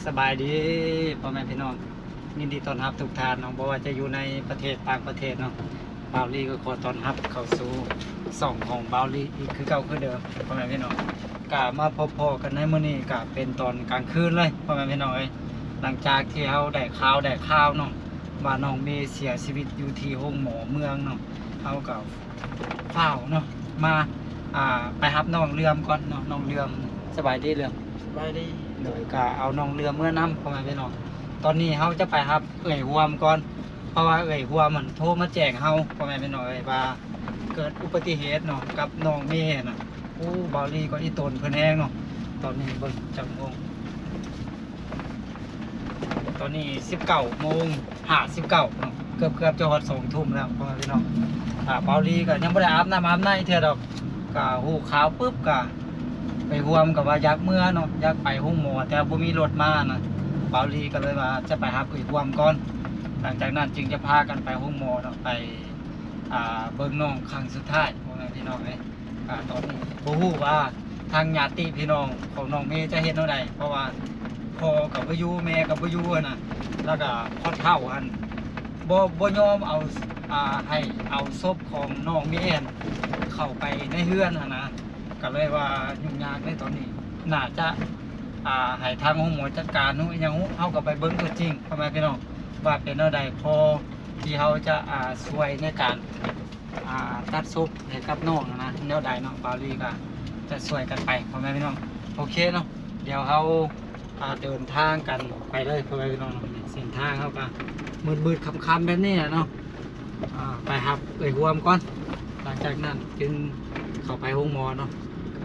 ສະບາຍດີພໍ່ແມ່ພີ່ນ້ອງ, ຍິນດີຕ້ອນຮັບທຸກທ່ານເນາະ, ບໍ່ວ່າຈະຢູ່ໃນປະເທດຕ່າງປະເທດເນາະ. ບ່າວລີກໍຂໍຕ້ອນຮັບເຂົ້າສູ່ຊ່ອງຂອງບ່າວລີອີກຄືເກົ່າຄືເດີມ ພໍ່ແມ່ພີ່ນ້ອງ. ກະມາພົບພໍ້ກັນໃນມື້ນີ້ ກະເປັນຕອນກາງຄືນເລີຍ ພໍ່ແມ່ພີ່ນ້ອງເອີຍ. ຫຼັງຈາກທີ່ເຮົາໄດ້ຂ່າວ ໄດ້ຂ່າວເນາະ ວ່ານ້ອງເມເສຍຊີວິດຢູ່ທີ່ໂຮງໝໍເມືອງເນາະ, ເຮົາກໍ ຟ້າວເນາະ ມາ ອ່າ ໄປຮັບນ້ອງເຫຼືອມກ່ອນເນາະ. ນ້ອງເຫຼືອມ ສະບາຍດີເຫຼືອມ? ສະບາຍດີ. ໂດຍ ກະເອົານ້ອງເຫຼືອມເມືອນຳ ພໍ່ແມ່ພີ່ນ້ອງ. ຕອນນີ້ເຮົາຈະໄປຮັບເອື້ອຍຮ່ວມກ່ອນ ເພາະວ່າເອື້ອຍຮ່ວມມັນໂທມາແຈ້ງເຮົາ ພໍ່ແມ່ພີ່ນ້ອງເອີຍ ວ່າເກີດອຸບັດຕິເຫດເນາະ ກັບນ້ອງເມນະ. ໂອ້ ບ່າວລີກໍອີ່ຕົນເພິ່ນແຮງເນາະ. ຕອນນີ້ເບິ່ງຈັກໂມງ ຕອນນີ້ສິບເກົ້າໂມງຫ້າສິບເກົ້າເນາະ, ເກືອບໆຈະຮອດສອງທຸ່ມແລ້ວ ພໍ່ແມ່ພີ່ນ້ອງ. ອ່າ ບ່າວລີກໍຍັງບໍ່ໄດ້ອາບນ້ຳອາບໃນເທື່ອດອກ, ກໍຮູ້ຂ່າວປຶບກໍໄປຮ່ວມກັບວ່າຢາກເມືອເນາະ, ຢາກໄປໂຮງໝໍ ແຕ່ບໍ່ມີລົດມານະ. ບ່າວລີກໍເລີຍວ່າຈະໄປຫາເອື້ອຍຮ່ວມກ່ອນ, ຫຼັງຈາກນັ້ນຈຶ່ງຈະພາກັນໄປໂຮງໝໍເນາະ, ໄປ ອ່າ ເບິ່ງນ້ອງຄັ້ງສຸດທ້າຍ ພໍ່ແມ່ພີ່ນ້ອງເອີຍ. ອ່າ ຕອນນີ້ບໍ່ຮູ້ວ່າທາງຍາດຕິພີ່ນ້ອງຂອງນ້ອງເມຈະເຮັດແນວໃດ ເພາະວ່າພໍ່ກໍບໍ່ຢູ່ ແມ່ກໍບໍ່ຢູ່ຫັ້ນນະ, ແລ້ວກໍພໍ່ເຖົ້າຫັ້ນບໍ່ ບໍ່ຍອມເອົາ ອ່າ ໃຫ້ເອົາສົບຂອງນ້ອງເມຫັ້ນເຂົ້າໄປໃນເຮືອນຫັ້ນນະ, ກໍເລີຍວ່າຫຍຸ້ງຍາກໃນຕອນນີ້. ໜ້າຈະ ອ່າ ໃຫ້ທາງໂຮງໝໍຈັດການເນາະ ອີ່ຫຍັງເນາະ, ເຮົາກໍໄປເບິ່ງຕົວຈິງ ພໍ່ແມ່ພີ່ນ້ອງ ວ່າເປັນແນວໃດ ພໍທີ່ເຮົາຈະ ອ່າ ຊ່ວຍໃນການ ອ່າ ຈັດສົບໃຫ້ກັບນ້ອງນະ ແນວໃດເນາະ, ບ່າວລີກໍຈະຊ່ວຍກັນໄປ ພໍ່ແມ່ພີ່ນ້ອງ. ໂອເຄເນາະ, ດຽວເຮົາ ອ່າ ເດີນທາງກັນໄປເລີຍ ພໍ່ແມ່ພີ່ນ້ອງ. ເສັ້ນທາງເຮົາກໍມືດໆຄ່ຳໆແບບນີ້ແຫຼະເນາະ, ອ່າ ໄປຮັບເອື້ອຍຮ່ວມກ່ອນ, ຫຼັງຈາກນັ້ນຈຶ່ງເຂົ້າໄປໂຮງໝໍເນາະ.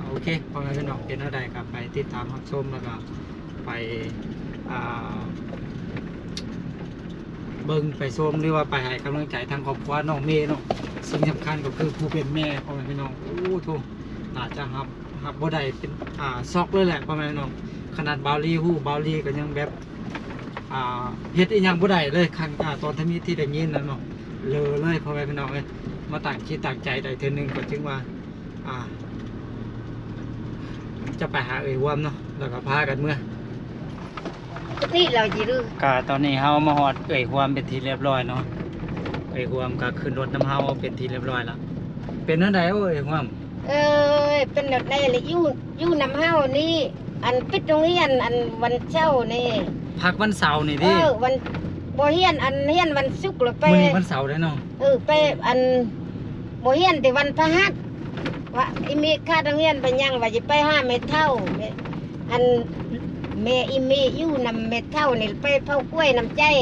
ໂອເຄ ພໍ່ແມ່ພີ່ນ້ອງ ເປັນແນວໃດກໍໄປຕິດຕາມຮັບຊົມ ແລ້ວກໍ ໄປ ອ່າ ເບິ່ງໄປຊົມ ຫຼືວ່າໄປໃຫ້ກຳລັງໃຈທາງຄອບຄົວນ້ອງເມເນາະ. ສິ່ງສຳຄັນກໍຄືຜູ້ເປັນແມ່ ພໍ່ແມ່ພີ່ນ້ອງ ໂອ້ໂທ້ ໜ້າຈະຮັບ ຮັບບໍ່ໄດ້ ເປັນ ອ່າ ຊັອກເລີຍແຫຼະ ພໍ່ແມ່ພີ່ນ້ອງ. ຂະໜາດບ່າວລີຮູ້ ບ່າວລີກໍຍັງແບບ ອ່າ ເຮັດອີ່ຫຍັງບໍ່ໄດ້ເລີຍ ຄັ້ງ ອ່າ ຕອນທຳອິດທີ່ໄດ້ຍິນນັ້ນເນາະ ເລີເລີຍ ພໍ່ແມ່ພີ່ນ້ອງເອີຍ. ມາຕັ້ງຈິດຕັ້ງໃຈໄດ້ເທື່ອໜຶ່ງ ກໍຈຶ່ງວ່າ ອ່າ ຈະໄປຫາເອື້ອຍຮ່ວມເນາະ ແລ້ວກໍພາກັນເມືອ. ນີ້ລາວຊິລື ກະຕອນນີ້ເຮົາມາຮອດເອື້ອຍຮ່ວມເປັນທີ່ລຽບຮ້ອຍເນາະ, ເອື້ອຍຮ່ວມກໍຂຶ້ນລົດນຳເຮົາເປັນທີ່ລຽບຮ້ອຍລະ. ເປັນແນວໃດເອື້ອຍຮ່ວມ? ເອີຍ ເປັນແນວໃດລະ ຢູ່ ຢູ່ນຳເຮົານີ້ ອັນປິດໂຮງຮຽນ ອັນວັນເສົານີ້ ພັກວັນເສົານີ້ຕິ? ເອີ ວັນ ບໍ່ຮຽນ ອັນຮຽນວັນສຸກລະໄປ. ມື້ນີ້ວັນເສົາເດ້ເນາະ. ເອີ ໄປ ອັນ ບໍ່ຮຽນແຕ່ວັນພະຫັດ ວ່າອີ່ມີຂາດໂຮງຮຽນໄປຫຍັງ ວ່າຊິໄປຫາແມ່ເຖົ້າ ແມ່ ອັນ ແມ່ອີ່ມີຢູ່ນຳແມ່ເຖົ້ານີ້ ໄປເຜົາກ້ວຍນຳໃຈ. ອໍ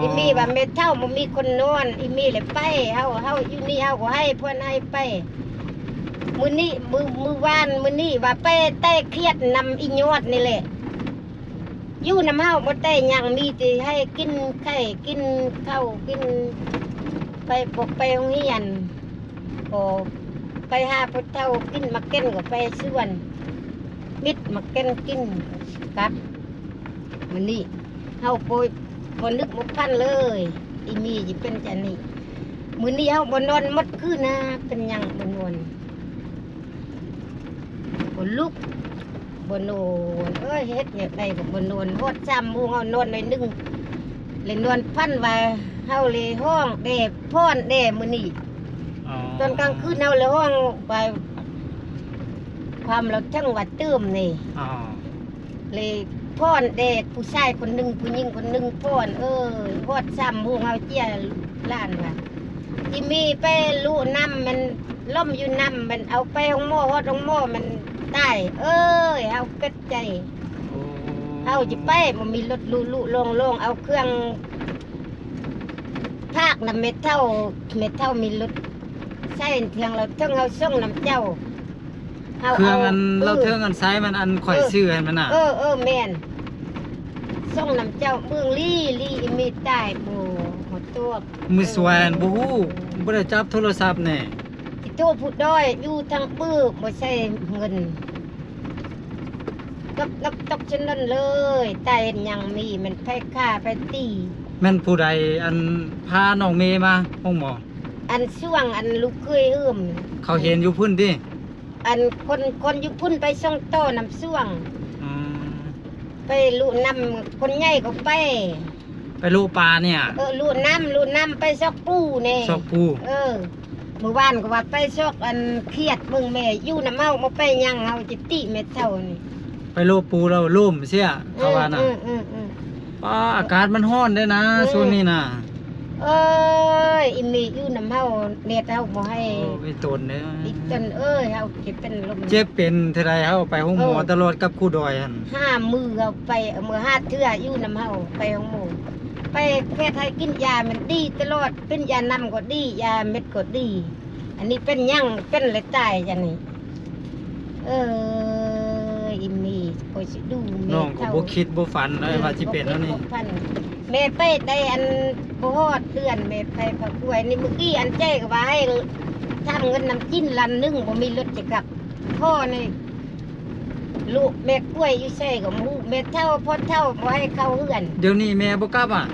ອີ່ມີວ່າແມ່ເຖົ້າບໍ່ມີຄົນນອນ ອີ່ມີເລີຍໄປ. ເຮົາ ເຮົາຢູ່ນີ້ເຮົາກໍໄຫ້ພວນໄຫ້ໄປ. ມື້ນີ້ ມື້ ມື້ວານ ມື້ນີ້ວ່າໄປໄຕ່ຂຽດນຳອີຍອດນີ້ແຫຼະ. ຢູ່ນຳເຮົາບໍ່ໄດ້ຫຍັງ ມີແຕ່ໃຫ້ກິນໄຂ່ ກິນເຂົ້າ ກິນ ໄປ ບໍ່ໄປໂຮງຮຽນ ກໍໄປຫາຜູ້ເຖົ້າ ກິນໝາກແກ່ນກໍໄປສວນ ມິດໝາກແກ່ນກິນກັບ. ມື້ນີ້ເຮົາບໍ່ ບໍ່ນຶກບໍ່ຝັນເລີຍ ອີ່ມີຊິເປັນຈັ່ງນີ້. ມື້ນີ້ເຮົາບໍ່ນອນໝົດຄືນນະ ເປັນຫຍັງບໍ່ນອນ? ບໍ່ລຸກ ບໍ່ນອນ ເອີຍ ເຮັດແນວໃດກໍບໍ່ນອນ. ຮອດສາມໂມງເຮົານອນໜ້ອຍໜຶ່ງ ແລະນອນຝັນວ່າເຮົາເລຮ້ອງແດ່ ຟ້ອນແດ່ມື້ນີ້. ອໍ ຕອນກາງຄືນເຮົາເລຮ້ອງໄປ ຄວາມລະເຖິງວ່າຕື່ມນີ້. ອໍ ເລຟ້ອນແດ່ ຜູ້ຊາຍຄົນໜຶ່ງ ຜູ້ຍິງຄົນໜຶ່ງຟ້ອນ. ເອີຍ ຮອດສາມໂມງເຮົາເຈຍຫຼານວ່າ ອີ່ມີໄປລຸນ້ຳ ມັນລົ້ມຢູ່ນ້ຳ ມັນເອົາໄປໂຮງໝໍ ຮອດໂຮງໝໍມັນຕາຍ. ເອີຍ ເຮົາເປັດໃຈ. ໂອ້ ເຮົາຊິໄປ ບໍ່ມີລົດລຸລຸລົງໆ ເອົາເຄື່ອງພາກນຳແມ່ເຖົ້າ ແມ່ເຖົ້າມີລົດໃຊ້ທຽງລະເຖິງ ເຮົາສົ່ງນຳເຈົ້າ. ເຮົາ ເຄື່ອງອັນ ເອີ ລະເຖິງອັນໃຊ້ມັນ ອັນຂ້ອຍ ເອີ ຊື້ໃຫ້ມັນນະ. ເອີ ເອີ ແມ່ນ ສົ່ງນຳເຈົ້າເມືອງລີ ລີອີ່ມີຕາຍ ບໍ່ ບໍ່ຕອບ. ມື້ສວຍອັນບໍ່ຮູ້ ບໍ່ໄດ້ຈັບໂທລະສັບແນ່. ຊິໂທຜູ້ດອຍ ຢູ່ທາງປຶກ ບໍ່ໃຊ້ເງິນ ກັບນັກຕົກຊະນັ້ນເລີຍ. ຕາຍເຮັດຫຍັງມີ ແມ່ນໃຜຂ້າໃຜຕີ. ແມ່ນຜູ້ໃດອັນພານ້ອງເມມາໂຮງໝໍ? ອັນຊ່ວງ ອັນລູກເຂີຍເຮີມ ເຂົາເຫັນຢູ່ພຸ້ນຕິ? ອັນຄົນ ຄົນຢູ່ພຸ້ນໄປສົ່ງຕໍ່ນຳຊ່ວງ. ອືມ ໄປລຸນຳຄົນໃຫຍ່ກໍໄປ ໄປລຸປານີ້ ເອີ ລຸນຳ ລຸນຳ ໄປຊອກປູແດ່ ຊອກປູ ເອີ ມື້ວານກໍວ່າໄປຊອກອັນຂຽດເບິ່ງແມ່ ຢູ່ນຳເຮົາ ບໍ່ໄປຫຍັງ ເຮົາຈະຕິແມ່ເຖົ້ານີ້ ໄປລຸປູແລ້ວລົ້ມເສຍ ເຂົາວ່ານະ ອືມໆໆ ປ້າ ອາກາດມັນຮ້ອນເດ້ນະ ເອີ ຊ່ວງນີ້ນະ ເອີຍ ອີ່ແມ່ຢູ່ນຳເຮົາ ແດດເຮົາບໍ່ໃຫ້ ໂອ້ ອີ່ຕົນເດີ ອີ່ຕົນເອີຍ ເຮົາຊິເປັນລົມ ເຈັບເປັນເທົ່າໃດ ເຮົາໄປໂຮງໝໍ ເອີ ຕະຫຼອດກັບຄູດອຍຫັ້ນ ຫ້າມື້ເຮົາໄປ ເອົາມື້ຫ້າເທື່ອຢູ່ນຳເຮົາ ໄປໂຮງໝໍ ໄປແພດໃຫ້ກິນຢາ ມັນດີຕະຫຼອດ ກິນຢານ້ຳກໍດີ ຢາເມັດກໍດີ ອັນນີ້ເປັນຫຍັງ ເປັນແລ້ວຕາຍຈັ່ງນີ້ ເອີ ອີ່ແມ່ ຂ້ອຍຊິດູແມ່ ນ້ອງກໍບໍ່ຄິດບໍ່ຝັນເລີຍວ່າຊິເປັນແນວນີ້ ແມ່ໄປໄດ້ອັນບໍ່ຮອດເດືອນ ແມ່ໄປພາກວຍນີ້ ມື້ກີ້ອັນເຈ້ກໍວ່າໃຫ້ທຳເງິນນຳກິນລ້ານໜຶ່ງ ບໍ່ມີລົດຈະກັບ ພໍ່ນີ້ ລູກແມ່ກວຍຢູ່ໃສກໍບໍ່ຮູ້ ແມ່ເຖົ້າພໍ່ເຖົ້າບໍ່ໃຫ້ເຂົ້າເຮືອນ ດຽວນີ້ແມ່ບໍ່ກັບອະ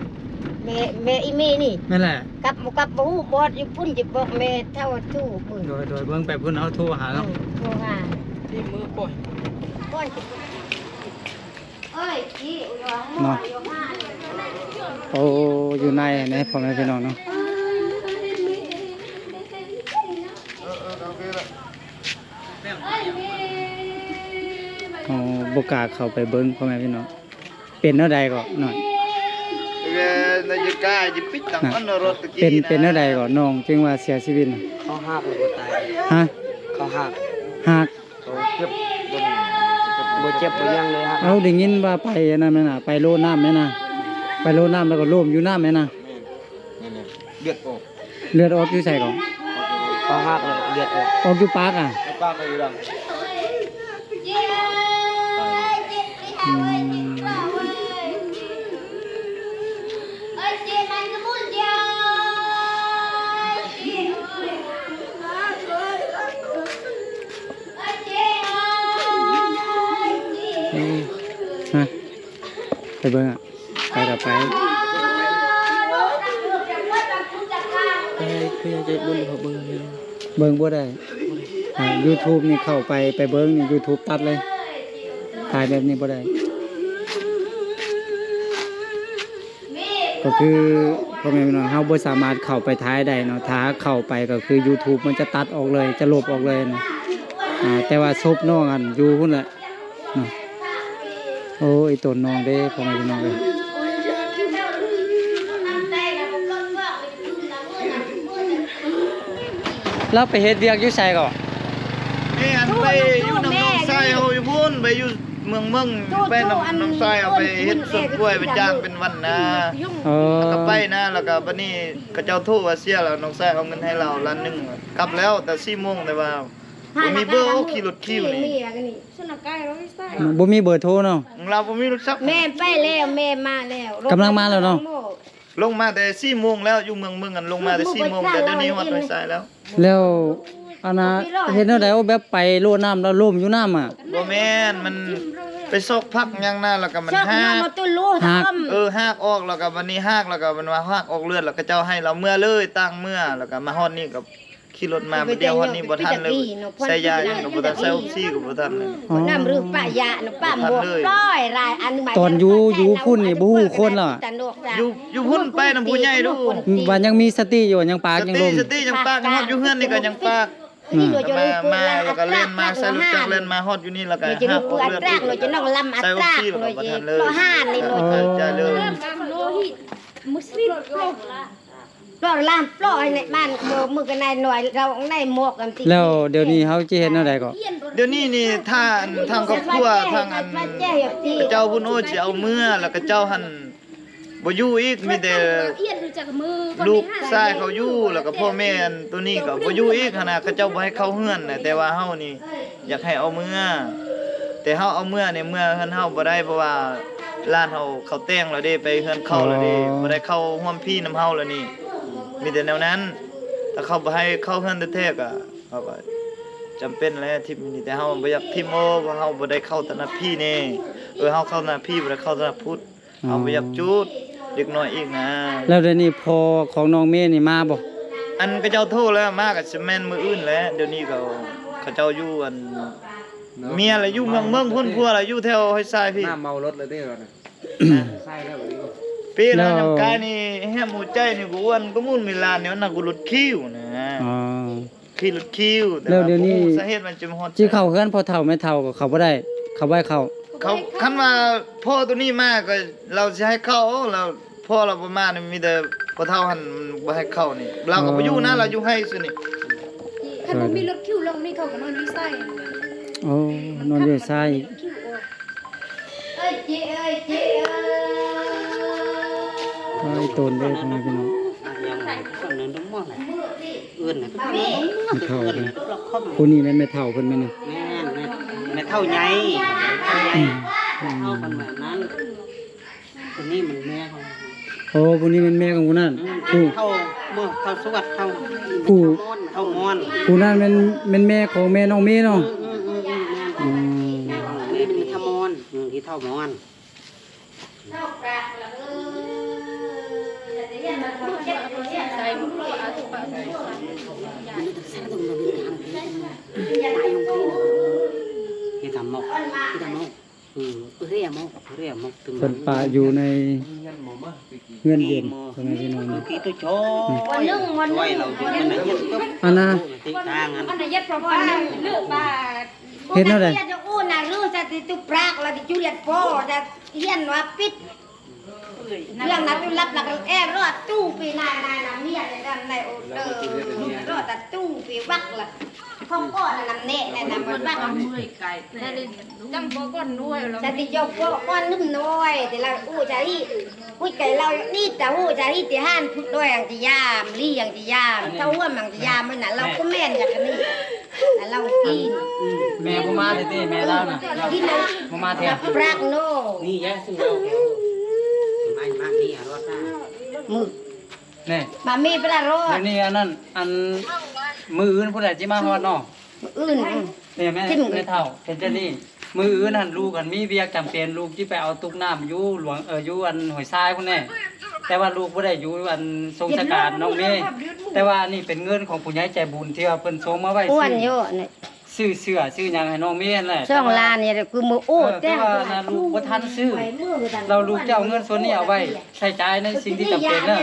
ແມ່ ແມ່ອີ່ແມ່ນີ້ ແມ່ນແຫຼະ ກັບບໍ່ກັບບໍ່ຮູ້ ບໍ່ຮອດຢູ່ພຸ້ນ ຈະບອກແມ່ເຖົ້າໂທເບິ່ງ ໂດຍ ໂດຍ ເບິ່ງໄປພຸ້ນ ເຮົາໂທຫາເນາະ ອືມ ໂທຫາ ທີ່ມືປ່ອຍ ປ່ອຍ ເອີຍ ເນາະ ໂອ້ ຢູ່ໃນນີ້ ພໍ່ແມ່ພີ່ນ້ອງເນາະ ໂອ້ ບໍ່ກ້າເຂົ້າໄປເບິ່ງ ພໍ່ແມ່ພີ່ນ້ອງ. ເປັນແນວໃດກໍນ້ອງ? ເປັນ ເປັນແນວໃດກໍນ້ອງຈຶ່ງວ່າເສຍຊີວິດ? ເຂົາຫັກແລ້ວບໍ່ຕາຍ. ຮະ? ເຂົາຫັກ. ຫັກ? ເຂົາເຈັບ ບໍ່ເຈັບບໍ່ຫຍັງເລີຍ. ເອົາ ໄດ້ຍິນວ່າໄປອັນນັ້ນແມ່ນນະ ໄປໂລດນ້ຳແມ່ນນະ ໄປໂລດນ້ຳແລ້ວກໍລົ້ມຢູ່ນ້ຳແມ່ນນະ. ແມ່ນໆ ເລືອດອອກ. ເລືອດອອກຢູ່ໃສກໍ? ປາກຫັກເລີຍ ເລືອດອອກ. ອອກຢູ່ປາກອະ? ປາກກໍຢູ່ຫຼັງ. ອືມ ເອີ ຮະ ໄປເບິ່ງອະ. ໄປກໍໄປ ໄປ ຄືຢາກຈະເບິ່ງ ເຂົາເບິ່ງຢູ່ ເບິ່ງບໍ່ໄດ້. ອ່າ ຢູທູບນີ້ເຂົ້າໄປ ໄປເບິ່ງນີ້ ຢູທູບຕັດເລີຍ ຖ່າຍແບບນີ້ບໍ່ໄດ້. ກໍຄື ພໍ່ແມ່ພີ່ນ້ອງ ເຮົາບໍ່ສາມາດເຂົ້າໄປຖ່າຍໄດ້ເນາະ ຖ້າເຂົ້າໄປກໍຄືຢູທູບມັນຈະຕັດອອກເລີຍ ຈະລົບອອກເລີຍນະ. ອ່າ ແຕ່ວ່າສົບນ້ອງຫັ້ນຢູ່ພຸ້ນແຫຼະ. ເນາະ ໂອ້ ອີ່ຕົນນ້ອງເດ້ ພໍ່ແມ່ພີ່ນ້ອງເອີຍ. ລາວໄປເຮັດວຽກຢູ່ໃສກໍ? ແມ່ນ ໄປຢູ່ນຳນ້ອງຊາຍເຮົາຢູ່ພຸ້ນ ໄປຢູ່ເມືອງເມືອງ ໄປນຳນ້ອງຊາຍເຮົາໄປເຮັດສວນກ້ວຍ ໄປຈ້າງເປັນວັນນາ. ເອີ ແລ້ວກໍໄປນະ ແລ້ວກໍບັດນີ້ເຂົາເຈົ້າໂທວ່າເສຍແລ້ວ ນ້ອງຊາຍເອົາເງິນໃຫ້ລາວລ້ານໜຶ່ງ ກັບແລ້ວແຕ່ສີ່ໂມງ ແຕ່ວ່າ ບໍ່ມີເບີ ຂີ່ລົດຄິວນີ້ ບໍ່ມີເບີໂທເນາະ. ລາວບໍ່ມີໂທລະສັບ. ແມ່ໄປແລ້ວ ແມ່ມາແລ້ວ ກຳລັງມາແລ້ວເນາະ. ລົງມາແຕ່ສີ່ໂມງແລ້ວ ຢູ່ເມືອງເມືອງ ອັນລົງມາແຕ່ສີ່ໂມງ ແຕ່ດຽວນີ້ຮອດຫ້ວຍຊາຍແລ້ວ. ແລ້ວອັນນ່າ ເຮັດແນວໃດ ແບບໄປໂລດນ້ຳແລ້ວລົ້ມຢູ່ນ້ຳອະ? ບໍ່ແມ່ນ ມັນໄປຊອກຜັກຫຍັງນະ ແລ້ວກໍມັນຫັກ ຫັກ ເອີ ຫັກອອກ ແລ້ວກໍບັດນີ້ຫັກ ແລ້ວກໍມັນວ່າຫັກອອກເລືອດ ແລ້ວເຂົາເຈົ້າໃຫ້ລາວເມືອເລີຍ ຕ່າງເມືອ ແລ້ວກໍມາຮອດນີ້ກໍ ຂີ່ລົດມາ ບໍ່ໄດ້ຮອດນີ້ບໍ່ທັນເລີຍ ໃສ່ຢາຫຍັງກໍບໍ່ທັນ ໃສ່ອົກຊີກໍບໍ່ທັນເລີຍ. ອໍ ນ້ຳຫຼືປະຍານະ ປະໝວກ ຕອນຢູ່ ຢູ່ພຸ້ນນີ້ບໍ່ຮູ້ຄົນລະ ຢູ່ ຢູ່ພຸ້ນໄປນຳຜູ້ໃຫຍ່ດູ ວ່າຍັງມີສະຕິຢູ່ ຍັງປາກ ຍັງລົມ ສະຕິ ຍັງປາກ ຮອດຢູ່ເຮືອນນີ້ກໍຍັງປາກ. ມາ ມາ ແລ້ວກໍແລ່ນມາ ໃສ່ລົດຈັກແລ່ນມາຮອດຢູ່ນີ້ ແລ້ວກໍຫາກອອກເລືອດ ໃສ່ອົກຊີກໍບໍ່ທັນເລີຍ ເສຍໃຈເລີຍ. ປອກລາມປອກໃຫ້ໃນບ້ານ ເອີ ມື້ກັນນາຍໜ້ອຍ ເຮົາໃນໝອກກັນຕິ. ແລ້ວດຽວນີ້ເຮົາຊິເຮັດແນວໃດກໍ? ດຽວນີ້ນີ້ ທາງ ທາງຄອບຄົວ ທາງອັນ ເຂົາເຈົ້າພຸ້ນ ໂອ້ ຊິເອົາເມືອ ແລ້ວເຂົາເຈົ້າຫັ້ນບໍ່ຢູ່ອີກ ມີແຕ່ລູກຊາຍເຂົາຢູ່ ແລ້ວກໍພໍ່ແມ່ອັນໂຕນີ້ກໍບໍ່ຢູ່ອີກຫັ້ນນະ ເຂົາເຈົ້າບໍ່ໃຫ້ເຂົ້າເຮືອນນະ ແຕ່ວ່າເຮົານີ້ ຢາກໃຫ້ເອົາເມືອ ແຕ່ເຮົາເອົາເມືອນີ້ ເມືອເຮືອນເຮົາບໍ່ໄດ້ ເພາະວ່າຫຼານເຮົາເຂົາແຕ່ງແລ້ວເດ້ ໄປເຮືອນເຂົາແລ້ວເດ້ ອໍ ບໍ່ໄດ້ເຂົ້າຮ່ວມພີ້ນຳເຮົາແລ້ວນີ້ ມີແຕ່ແນວນັ້ນ. ຖ້າເຂົາບໍ່ໃຫ້ເຂົ້າເຮືອນແທ້ໆ ກໍເຮົາກໍຈຳເປັນແຫຼະ ຖິ້ມຢູ່ນີ້ ແຕ່ເຮົາບໍ່ຢາກຖິ້ມ ໂອ້ ເພາະເຮົາບໍ່ໄດ້ເຂົ້າຖະໜັດພີ້ນີ້ ເອີ ເຮົາເຂົ້າຖະໜັດພີ້ ບໍ່ໄດ້ເຂົ້າຖະໜັດພຸດ. ອໍ ເຮົາບໍ່ຢາກຈູດເດັກນ້ອຍອີກນະ. ແລ້ວດຽວນີ້ພໍ່ຂອງນ້ອງເມນີ້ມາບໍ່? ອັນເຂົາເຈົ້າໂທແລ້ວ ມາກໍຊິແມ່ນມື້ອື່ນແຫຼະ ດຽວນີ້ເຂົາ ເຂົາເຈົ້າຢູ່ອັນ ເມຍລະຢູ່ເມືອງເມືອງພຸ້ນ ຜົວລະຢູ່ແຖວຫ້ວຍຊາຍພີ້. ນ້ຳເມົາລົດແລ້ວເດ້ ໃສ່ແລ້ວ ປີລະ ແລ້ວ ນ້ຳກາຍນີ້ແຮມຫົວໃຈນີ້ ກູອ້ວນກູໝູນມີຫຼານນີ້ ມັນໜັກກູລົດຄິວນະ. ອໍ ຂີ່ລົດຄິວ. ແລ້ວດຽວນີ້ ສາເຫດມັນຈະມາຮອດ ຊິເຂົ້າເຮືອນພໍ່ເຖົ້າແມ່ເຖົ້າກໍເຂົ້າບໍ່ໄດ້ ເຂົາບໍ່ໃຫ້ເຂົ້າ. ເຂົາ ຄັນວ່າພໍ່ໂຕນີ້ມາກໍ ລາວຊິໃຫ້ເຂົ້າ ລາວ ພໍ່ລາວບໍ່ມານີ້ ມີແຕ່ພໍ່ເຖົ້າຫັ້ນບໍ່ໃຫ້ເຂົ້ານີ້ ລາວກໍບໍ່ຢູ່ນະ ລາວຢູ່ໄຮ່ຊື່ນີ້. ຄັນບໍ່ມີລົດຄິວລົງນີ້ ເຂົາກໍນອນຢູ່ໃສ? ໂອ້ ນອນຢູ່ໃສ? ເອີຍເຈ ເອີຍເຈ ເອີຍ ໄອ້ຕົນເດ້ ພໍ່ແມ່ພີ່ນ້ອງ. ເອີ້ນນະ ແມ່ເຖົ້າເພິ່ນ ຜູ້ນີ້ແມ່ນແມ່ເຖົ້າເພິ່ນແມ່ນນະ? ແມ່ນ ແມ່ ແມ່ເຖົ້າໃຫຍ່ ແມ່ເຖົ້າໃຫຍ່ ອືມ ແມ່ເຖົ້າເພິ່ນແບບນັ້ນ. ຜູ້ນີ້ມັນແມ່ຂອງ ໂອ້ ຜູ້ນີ້ແມ່ນແມ່ຂອງຜູ້ນັ້ນ. ອືມ ຜູ້ ເຖົ້າ ເຖົ້າສວດ ເຖົ້າ ຜູ້ ເຖົ້າມອນ ເຖົ້າມອນ. ຜູ້ນັ້ນແມ່ນ ແມ່ນແມ່ຂອງແມ່ນ້ອງເມເນາະ? ອືມ ອືມ ອືມ ອືມ ແມ່ນ ອືມ ແມ່ເຖົ້າມອນ ອືມ ທີ່ເຖົ້າມອນ. ເຮັດທຳໝົກ ເຮັດທຳໝົກ ອືມ ເພິ່ນປະຢູ່ໃນເຮືອນເຢັນ ພໍ່ແມ່ພີ່ນ້ອງ. ອັນນ່າ ເຮັດແນວໃດ? ເລື່ອງນັ້ນ ຕູປີນານານາເມຍນຳນາຍໂອເດີ ລໍຕາຕູປີວັກລະ ຂອງກ່ອນນຳແນ່ນະ ມັນວັກ ຈຳບໍ່ກ່ອນດ້ວຍ ຈະຕິເຈົ້າເກາະກ່ອນໜຶ່ງໜ້ອຍ ແຕ່ລະອູຈາຮີ ອຸຍໄກລາວນີ້ຕາອູຈາຮີຕິຫານພຸດດ້ອຍອັງຈະຍາມ ລີອັງຈະຍາມ ເຕົ້າຮ່ວມອັງຈະຍາມ ມື້ນັ້ນລາວກໍແມ່ນຢ່າງນີ້ ລາວກິນ. ແມ່ບໍ່ມາແທ້ໆ ແມ່ລາວນະ ກິນ ບໍ່ມາແທ້ ປາກໂນ ນີ້ຍາສູ່ລາວ ມາມານີ້ອະ ລໍຕາ ມື້ ນີ້ ບາມີປະລະໂລດ ດຽວນີ້ອັນນັ້ນ ອັນ ມື້ອື່ນຜູ້ໃດຊິມາຮອດເນາະ? ມື້ອື່ນ ອືມ ນີ້ແມ່ ແມ່ເຖົ້າ ເປັນຈັ່ງນີ້ ມື້ອື່ນຫັ້ນລູກຫັ້ນມີວຽກຈຳເປັນ ລູກຊິໄປເອົາຕຸກນ້ຳຢູ່ຫຼວງ ເອີ ຢູ່ອັນຫ້ວຍຊາຍພຸ້ນແນ່ ແຕ່ວ່າລູກບໍ່ໄດ້ຢູ່ອັນຊົງສະການນ້ອງເມ ແຕ່ວ່າອັນນີ້ເປັນເງິນຂອງຜູ້ໃຫຍ່ໃຈບຸນທີ່ວ່າເພິ່ນສົ່ງມາໄວ້ ອ້ວນຢູ່ ຊື້ເສື້ອຊື້ຫຍັງໃຫ້ນ້ອງເມຫັ້ນແຫຼະ ສອງລ້ານນີ້ຄືມື້ໂອ້ ແຕ່ວ່ານະ ລູກບໍ່ທັນຊື້ ແລ້ວລູກຈະເອົາເງິນສ່ວນນີ້ເອົາໄວ້ໃຊ້ຈ່າຍໃນສິ່ງທີ່ຈຳເປັນເດີ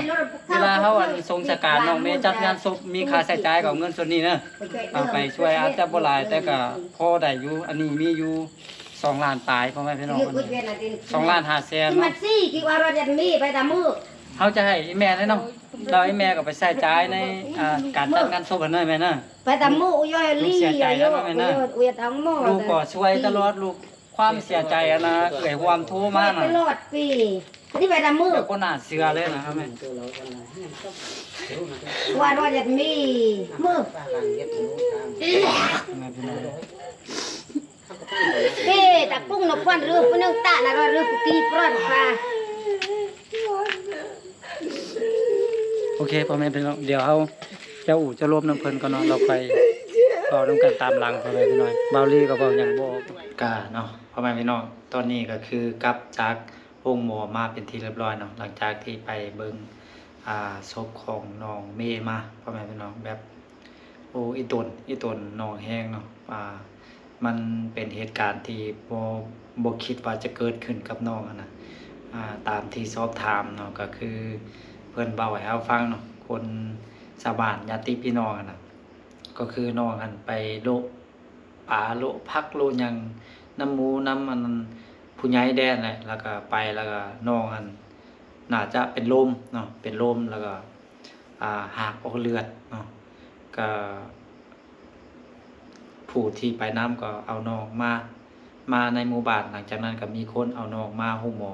ເວລາເຮົາອັນຊົງສະການນ້ອງເມ ຈັດງານສົບ ມີຄ່າໃຊ້ຈ່າຍກໍເອົາເງິນສ່ວນນີ້ເດີ ເອົາໄປຊ່ວຍ ອາດຈະບໍ່ຫຼາຍ ແຕ່ກໍພໍໄດ້ຢູ່ ອັນນີ້ມີຢູ່ສອງລ້ານປາຍ ພໍ່ແມ່ພີ່ນ້ອງ ສອງລ້ານຫ້າແສນເນາະ. ເຮົາຈະໃຫ້ອີ່ແມ່ເລີຍເນາະ ແລ້ວອີ່ແມ່ກໍໄປໃຊ້ຈ່າຍໃນ ອ່າ ການຈັດງານສົບຫັ້ນເດີແມ່ເດີ. ໄປຕາໝູ່ຢູ່ລີ ລູກເສຍໃຈແລ້ວເນາະແມ່ເນາະ ລູກກໍຊ່ວຍຕະຫຼອດ ລູກ ຄວາມເສຍໃຈຫັ້ນນະ ເອື້ອຍຮ່ວມໂທມານະ ຕະຫຼອດປີ ອັນນີ້ໄປຕາໝູ່ ແບບບໍ່ໜ້າເຊື່ອເລີຍນະແມ່ ວ່າວ່າຢາກມີມື້ ເອີ ຕາກຸ້ງນະຄວນຫຼືຜູ້ໜຶ່ງຕານະ ຫຼືຜູ້ຕີປຣອນປາ. ໂອເຄ ພໍ່ແມ່ພີ່ນ້ອງ ດຽວເຮົາຈະອູ້ຈະລົມນຳເພິ່ນກ່ອນເນາະ ແລ້ວຄ່ອຍເວົ້ານຳກັນຕາມຫຼັງ ພໍ່ແມ່ພີ່ນ້ອງ. ບ່າວລີກໍເວົ້າຫຍັງບໍ່ອອກ ກະເນາະ ພໍ່ແມ່ພີ່ນ້ອງ. ຕອນນີ້ກໍຄືກັບຈາກໂຮງໝໍມາເປັນທີ່ຮຽບຮ້ອຍເນາະ ຫຼັງຈາກທີ່ໄປເບິ່ງ ອ່າ ສົບຂອງນ້ອງເມມາ ພໍ່ແມ່ພີ່ນ້ອງ ແບບ ໂອ້ ອີ່ຕົນ ອີ່ຕົນນ້ອງແຮງເນາະ ອ່າ ມັນເປັນເຫດການທີ່ບໍ່ ບໍ່ຄິດວ່າຈະເກີດຂຶ້ນກັບນ້ອງຫັ້ນນະ ອ່າ ຕາມທີ່ສອບຖາມເນາະ ກໍຄືເພິ່ນເວົ້າໃຫ້ເຮົາຟັງເນາະ ຄົນຊາວບ້ານຍາດຕິພີ່ນ້ອງຫັ້ນນະ ກໍຄືນ້ອງຫັ້ນໄປໂລະປາ ໂລະຜັກ ໂລະຫຍັງນຳໝູນຳອັນຜູ້ໃຫຍ່ແດ່ແຫຼະ ແລ້ວກໍໄປ ແລ້ວກໍນ້ອງຫັ້ນໜ້າຈະເປັນລົມເນາະ ເປັນລົມ ແລ້ວກໍ ອ່າ ຫາກອອກເລືອດເນາະ ກໍ ຜູ້ທີ່ໄປນຳກໍເອົານ້ອງມາ ມາໃນໝູ່ບ້ານ ຫຼັງຈາກນັ້ນກໍມີຄົນເອົານ້ອງມາໂຮງໝໍ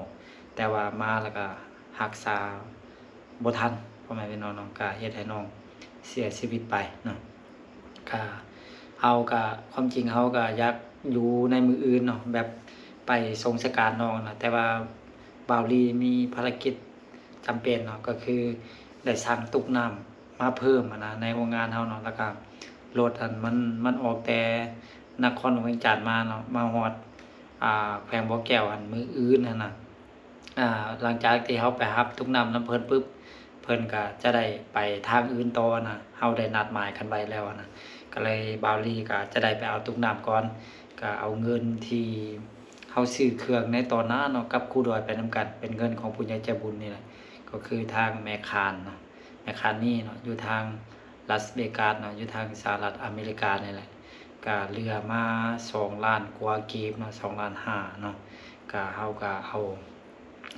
ແຕ່ວ່າມາແລ້ວກໍຮັກສາບໍ່ທັນ ພໍ່ແມ່ພີ່ນ້ອງເນາະ ກໍເຮັດໃຫ້ນ້ອງເສຍຊີວິດໄປເນາະ. ກໍເຮົາກໍ ຄວາມຈິງເຮົາກໍຢາກຢູ່ໃນມື້ອື່ນເນາະ ແບບໄປສົ່ງສະການນ້ອງນະ ແຕ່ວ່າບ່າວລີມີພາລະກິດ ຈຳເປັນເນາະ ກໍຄືໄດ້ສັ່ງຕຸກນ້ຳມາເພີ່ມຫັ້ນນະ ໃນໂຮງງານເຮົາເນາະ ແລ້ວກະລົດຫັ້ນມັນ ມັນອອກແຕ່ນະຄອນຫຼວງວຽງຈັນມາເນາະ ມາຮອດ ອ່າ ແຂວງບໍ່ແກ້ວຫັ້ນມື້ອື່ນຫັ້ນນະ. ອ່າ ຫຼັງຈາກທີ່ເຮົາໄປຮັບຕຸກນ້ຳນຳເພິ່ນປຶບ ເພິ່ນກະຈະໄດ້ໄປທາງອື່ນຕໍ່ນະ ເຮົາໄດ້ນັດໝາຍກັນໄວ້ແລ້ວນະ ກະເລີຍບ່າວລີກະຈະໄດ້ໄປເອົາຕຸກນ້ຳກ່ອນ ກ ກໍເອົາເງິນທີ່ເຮົາຊື້ເຄື່ອງໃນຕອນນັ້ນເນາະ ກັບຄູດອຍໄປນຳກັນ ເປັນເງິນຂອງຜູ້ໃຫຍ່ໃຈບຸນນີ້ແຫຼະ ກໍຄືທາງແມ່ຄານເນາະ ແມ່ຄານນີ້ເນາະ ຢູ່ທາງລາສເວກັສເນາະ ຢູ່ທາງສະຫະລັດອາເມລິການີ້ແຫຼະ ກໍເຫຼືອມາສອງລ້ານກວ່າກີບເນາະ ສອງລ້ານຫ້າເນາະ ກໍເຮົາກໍເອົາ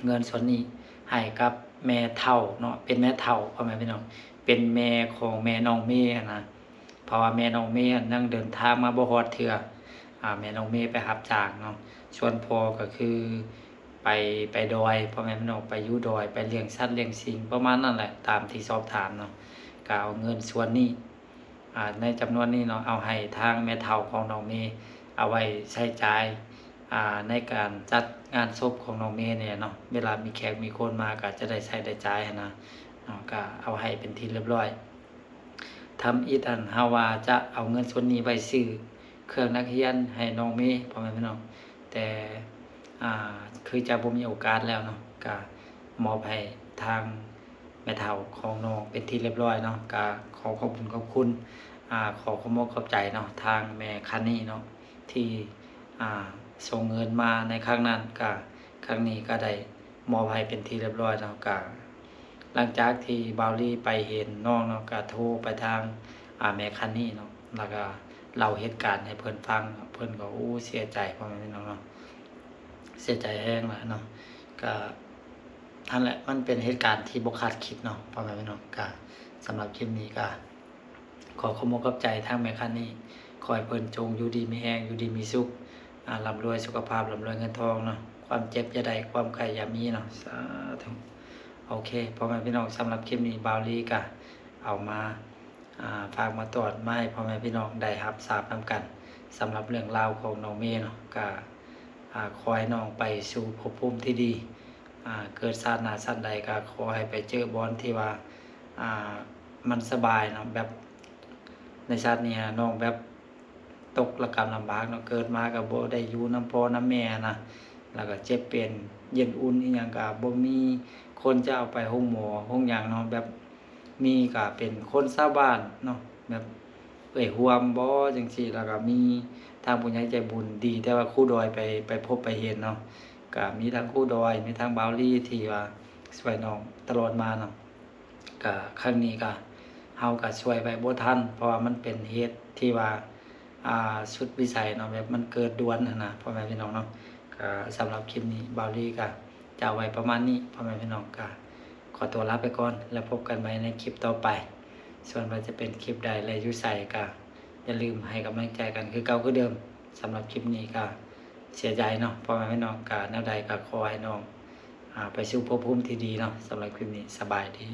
ເງິນສ່ວນນີ້ໃຫ້ກັບແມ່ເຖົ້າເນາະ ເປັນແມ່ເຖົ້າ ພໍ່ແມ່ພີ່ນ້ອງ ເປັນແມ່ຂອງແມ່ນ້ອງເມຫັ້ນນະ ເພາະວ່າແມ່ນ້ອງເມຫັ້ນຍັງເດີນທາງມາບໍ່ຮອດເທື່ອ ອາ ແມ່ນ້ອງເມໄປຮັບຈ້າງເນາະ ສ່ວນພໍ່ກໍຄືໄປ ໄປດອຍ ພໍ່ແມ່ພີ່ນ້ອງ ໄປຢູ່ດອຍ ໄປລ້ຽງສັດລ້ຽງສິ່ງ ປະມານນັ້ນແຫຼະ ຕາມທີ່ສອບຖາມເນາະ ກໍເອົາເງິນສ່ວນນີ້ ອາ ໃນຈຳນວນນີ້ເນາະ ເອົາໃຫ້ທາງແມ່ເຖົ້າຂອງນ້ອງເມ ເອົາໄວ້ໃຊ້ຈ່າຍ ອາ ໃນການຈັດງານສົບຂອງນ້ອງເມນີ້ແຫຼະເນາະ ເວລາມີແຂກມີຄົນມາກໍຈະໄດ້ໃຊ້ໄດ້ຈ່າຍຫັ້ນນະ ເນາະ ກໍເອົາໃຫ້ເປັນທີ່ລຽບຮ້ອຍ. ທຳອິດຫັ້ນເຮົາວ່າຈະເອົາເງິນສ່ວນນີ້ໄວ້ຊື້ເຄື່ອງນັກຮຽນໃຫ້ນ້ອງເມ ພໍ່ແມ່ພີ່ນ້ອງ ແຕ່ ອາ ຄືຈະບໍ່ມີໂອກາດແລ້ວເນາະ ກະມອບໃຫ້ທາງແມ່ເຖົ້າຂອງນ້ອງເປັນທີ່ລຽບຮ້ອຍເນາະ ກະຂໍຂອບຄຸນຂອບຄຸນ ອາ ຂໍຂອບອົກຂອບໃຈເນາະ ທາງແມ່ຄັນນີ້ເນາະ ທີ່ ອາ ສົ່ງເງິນມາໃນຄັ້ງນັ້ນ ກະຄັ້ງນີ້ກະໄດ້ ມອບໃຫ້ເປັນທີ່ລຽບຮ້ອຍເນາະ ກະຫຼັງຈາກທີ່ບ່າວລີໄປເຫັນນ້ອງເນາະ ກະໂທໄປທາງ ອາ ແມ່ຄັນນີ້ເນາະ ແລ້ວກະເລົ່າເຫດການໃຫ້ເພິ່ນຟັງເນາະ ເພິ່ນກໍ ໂອ້ ເສຍໃຈ ພໍ່ແມ່ພີ່ນ້ອງເນາະ ເສຍໃຈແຮງລະເນາະ ກະຫັ້ນແຫຼະ ມັນເປັນເຫດການທີ່ບໍ່ຄາດຄິດເນາະ ພໍ່ແມ່ພີ່ນ້ອງ ກະສຳລັບຄລິບນີ້ກະ ຂໍຂອບອົກຂອບໃຈທາງແມ່ຄັນນີ້ ຂໍໃຫ້ເພິ່ນຈົ່ງຢູ່ດີມີແຮງ ຢູ່ດີມີສຸກ ອາ ລ່ຳລວຍສຸຂະພາບ ລ່ຳລວຍເງິນທອງເນາະ ຄວາມເຈັບຢ່າໄດ້ ຄວາມໄຂ້ຢ່າມີເນາະ ສາທຸ. ໂອເຄ ພໍ່ແມ່ພີ່ນ້ອງ ສຳລັບຄລິບນີ້ບ່າວລີກະເອົາມາ ອາ ຝາກມາຕອນ ມາໃຫ້ພໍ່ແມ່ພີ່ນ້ອງໄດ້ຮັບຊາບນຳກັນ ສຳລັບເລື່ອງລາວຂອງນ້ອງເມເນາະ ກະ ອາ ຂໍໃຫ້ນ້ອງໄປສູ່ພົບພູມທີ່ດີ ອາ ເກີດຊາດໜ້າຊາດໃດກະຂໍໃຫ້ໄປເຈີບ່ອນທີ່ວ່າ ອາ ມັນສະບາຍເນາະ ແບບໃນຊາດນີ້ນະ ນ້ອງແບບຕົກລະກຳລຳບາກເນາະ ເກີດມາກະບໍ່ໄດ້ຢູ່ນຳພໍ່ນຳແມ່ຫັ້ນນະ ແລ້ວກະເຈັບເປັນ ເຢັນອຸ່ນອີ່ຫຍັງກະບໍ່ມີຄົນຈະເອົາໄປໂຮງໝໍໂຮງຫຍັງເນາະ ແບບມີກະເປັນຄົນຊາວບ້ານເນາະ ແບບເອື້ອຍຮ່ວມບໍຈັ່ງຊີ້ ແລ້ວກະມີທາງຜູ້ໃຫຍ່ໃຈບຸນ ດີແຕ່ວ່າຄູດອຍໄປ ໄປພົບໄປເຫັນເນາະ ກະມີທັງຄູດອຍ ມີທັງບ່າວລີທີ່ວ່າຊ່ວຍນ້ອງຕະຫຼອດມາເນາະ ກະຄັ້ງນີ້ກະເຮົາກະຊ່ວຍໄວ້ບໍ່ທັນ ເພາະວ່າມັນເປັນເຫດທີ່ວ່າ ອາ ສຸດວິໄສເນາະ ແບບມັນເກີດດ່ວນຫັ້ນນະ ພໍ່ແມ່ພີ່ນ້ອງເນາະ ກະສຳລັບຄລິບນີ້ບ່າວລີກະຈະເອົາໄວ້ປະມານນີ້ ພໍ່ແມ່ພີ່ນ້ອງ ກະຂໍຕົວລາໄປກ່ອນ ແລ້ວພົບກັນໃໝ່ໃນຄລິບຕໍ່ໄປ ສ່ວນວ່າຈະເປັນຄລິບໃດ ແລະ ຢູ່ໃສກະຢ່າລືມໃຫ້ກຳລັງໃຈກັນຄືເກົ່າຄືເດີມ ສຳລັບຄລິບນີ້ກະເສຍໃຈເນາະ ພໍ່ແມ່ພີ່ນ້ອງ ກະແນວໃດກະຂໍໃຫ້ນ້ອງ ອາ ໄປສູ່ພົບພູມທີ່ດີເນາະ ສຳລັບຄລິບນີ້ ສະບາຍດີ.